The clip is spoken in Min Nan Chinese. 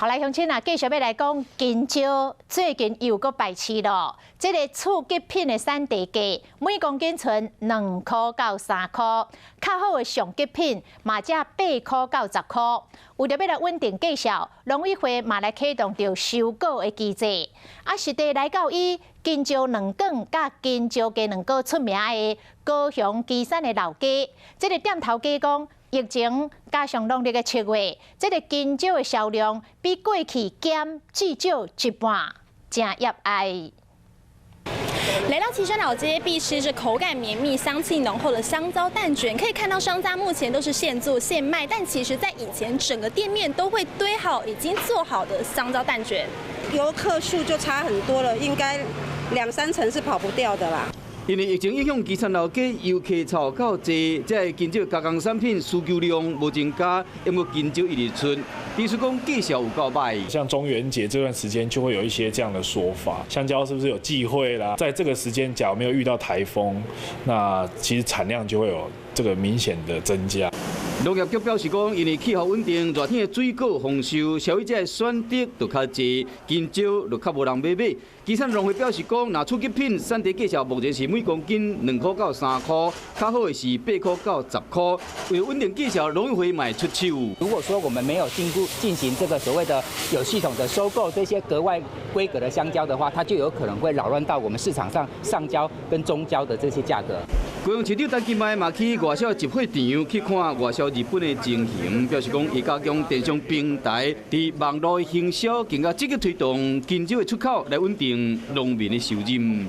好來，鄉親啊，繼續欲來講香蕉，最近又閣敗市囉。這个次級品的產地價，每公斤賰2箍到3箍，較好的上級品嘛才8箍到10箍。為著欲來穩定價數，農委會嘛來啟動著收果的機制。啊，實地來到以香蕉卵卷佮香蕉雞卵糕出名的高雄旗山的老街，這个店頭家講，疫情加上農曆的7月，這个香蕉的銷量比過去減至少一半，誠意外。來到旗山老街，必吃這口感綿密、香氣濃厚的香蕉蛋捲。可以看到商家目前都是現做現賣，但其實在以前，整個店面都會堆好已經做好的香蕉蛋捲。遊客數就差很多了，應該兩三成是跑不掉的啦。因為疫情影響，旗山老街遊客湊較濟，這个香蕉加工產品需求量無增加，毋過香蕉一直出，比如講價數有夠䆀。像中元節這段時間，就會有一些這樣的說法，香蕉是不是有忌諱啦？在這個時間，假如沒有遇到颱風，那其實產量就會有這個明顯的增加。農業局表示講，因為氣候穩定，熱天的水果豐收，消費者的選擇就較濟，香蕉就較無人欲買。旗山農會表示講，若次級品產地價數目前是每公斤2箍到3箍，較好的是8箍到10箍。為穩定價數，農委會嘛出手。如果說我們沒有進行這個所謂的有系統的收購這些格外規格的香蕉的話，它就有可能會擾亂到我們市場上上蕉跟中蕉的這些價格。高雄市長陳其邁嘛去外銷集貨場去看外銷日本的情形，表示講會加強電商平台佇網路的行銷，更加積極推動香蕉的出口，來穩定農民的收入。